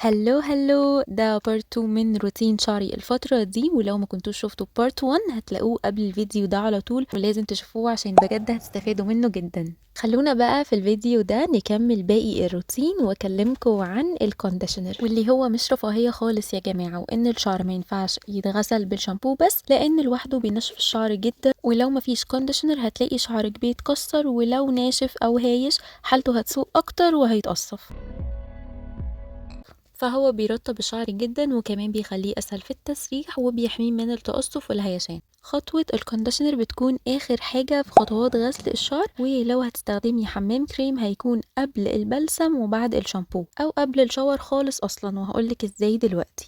hello hello، ده part 2 من روتين شعري الفترة دي، ولو ما كنتوش شفتوا part 1 هتلاقوه قبل الفيديو ده على طول، ولازم تشوفوه عشان بجد هتستفادوا منه جدا. خلونا بقى في الفيديو ده نكمل باقي الروتين واكلمكم عن ال conditioner، واللي هو مش رفاهية خالص يا جماعة، وان الشعر ما ينفعش يتغسل بالشامبو بس لان لوحده بينشف الشعر جدا، ولو ما فيش conditioner هتلاقي شعرك بيتكسر، ولو ناشف او هايش حالته هتسوء اكتر وهيتقصف. فهو بيرطب الشعر جدا، وكمان بيخليه اسهل في التسريح، وبيحميه من التقصف والهيشان. خطوة ال conditioner بتكون اخر حاجة في خطوات غسل الشعر، ولو هتستخدمي حمام كريم هيكون قبل البلسم وبعد الشامبو او قبل ال shower خالص اصلا، وهقولك ازاي دلوقتي.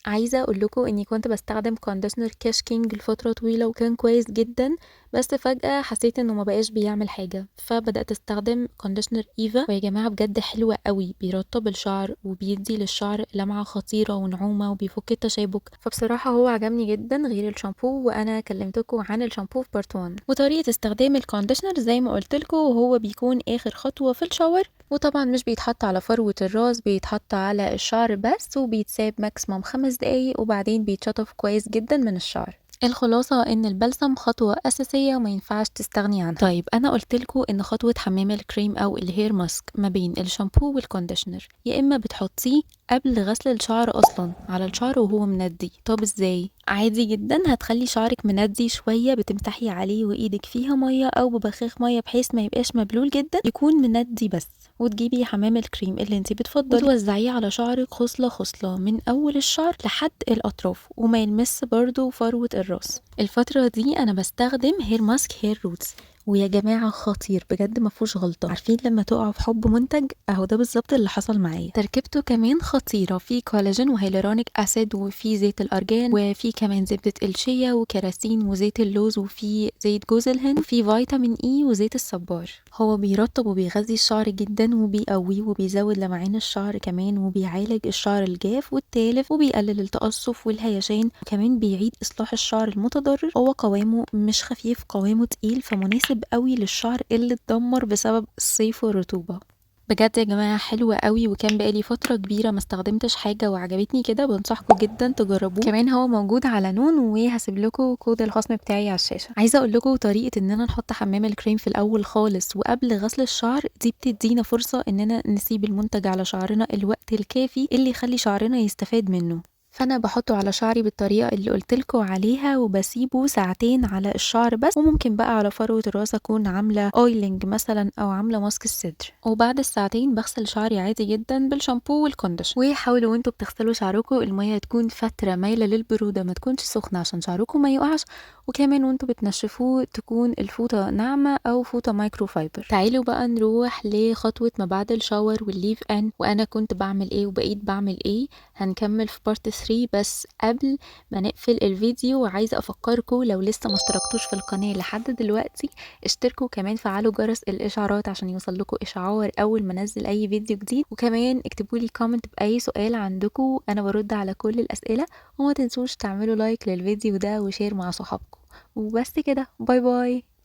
عايزة اقول لكم اني كنت بستخدم conditioner Kesh King لفترة طويلة وكان كويس جدا، بس فجأة حسيت انه ما بقاش بيعمل حاجة، فبدأت استخدم conditioner ايفا، ويا جماعة بجد حلوة قوي، بيرطب الشعر وبيدي للشعر لمعة خطيرة ونعومة وبيفك التشابك، فبصراحة هو عجبني جدا غير الشامبو، وانا كلمتكم عن الشامبو في part 1. وطريقة استخدام ال conditioner زي ما قلت لكم هو بيكون اخر خطوة في ال shower، وطبعا مش بيتحط على فروة الراس، بيتحط على الشعر بس، وبيتساب maximum 5 دقايق وبعدين بيتشطف كويس جدا من الشعر. الخلاصة ان البلسم خطوة اساسية وما ينفعش تستغني عنها. طيب انا قلت لكم ان خطوة حمام الكريم او ال hair mask ما بين الشامبو وال conditioner، يا اما بتحطيه قبل غسل الشعر اصلا على الشعر وهو مندي. طب ازاي؟ عادي جدا، هتخلي شعرك مندي شوية، بتمسحي عليه وايدك فيها مية او ببخاخ مية بحيث ما يبقاش مبلول جدا، يكون مندي بس، وتجيبي حمام الكريم اللي انتي بتفضلي وتوزعيه على شعرك خصلة خصلة من اول الشعر لحد الاطراف، وما يلمس برضو فروة الراس. الفترة دي انا بستخدم hair mask Hair Roots، ويا جماعة خطير بجد ما فيهوش غلطة. عارفين لما تقعوا في حب منتج؟ اهو ده بالظبط اللي حصل معايا. تركيبته كمان خطيرة، فيه كولاجين و hyaluronic acid، وفي زيت الارجان، وفي كمان زبدة الشيا وكراسين وزيت اللوز، وفي زيت جوز الهند، وفي فيتامين E وزيت الصبار. هو بيرطب وبيغذي الشعر جدا وبيقويه وبيزود لمعان الشعر كمان، وبيعالج الشعر الجاف والتالف، وبيقلل التقصف والهيشان، وكمان بيعيد اصلاح الشعر المتضرر. هو قوامه مش خفيف، قوامه تقيل، فمناسب قوي للشعر اللي اتدمر بسبب الصيف والرطوبة. بجد يا جماعة حلوة قوي، وكان بقالي فترة كبيرة ما استخدمتش حاجة وعجبتني كده، بنصحكم جدا تجربوه. كمان هو موجود على نون، وهسيب لكم كود الخصم بتاعي على الشاشة. عايزة اقول لكم طريقة اننا نحط حمام الكريم في الاول خالص وقبل غسل الشعر، دي بتدينا فرصة اننا نسيب المنتج على شعرنا الوقت الكافي اللي يخلي شعرنا يستفاد منه. فانا بحطه على شعري بالطريقه اللي قلتلكوا عليها، وبسيبه ساعتين على الشعر بس، وممكن بقى على فروه الراس اكون عامله oiling مثلا او عامله ماسك السدر، وبعد الساعتين بغسل شعري عادي جدا بالشامبو وال conditioner. وحاولوا وانتوا بتغسلوا شعركم الميه تكون فتره مايله للبروده، ما تكونش سخنه عشان شعركم ما يقعش، وكمان وانتوا بتنشفوه تكون الفوطه ناعمه او فوطه مايكرو فايبر. تعالوا بقى نروح لخطوه ما بعد ال shower وال leave in، وانا كنت بعمل ايه وبقيت بعمل ايه. هنكمل في part 3، بس قبل ما نقفل الفيديو عايزه افكركم لو لسه ما اشتركتوش في القناه لحد دلوقتي اشتركوا، كمان فعلوا جرس الاشعارات عشان يوصل لكم اشعار اول ما انزل اي فيديو جديد، وكمان اكتبوا لي comment باي سؤال عندكم، انا برد على كل الاسئله، وما تنسوش تعملوا like للفيديو ده و share مع صحابكم. وبس كده، bye bye.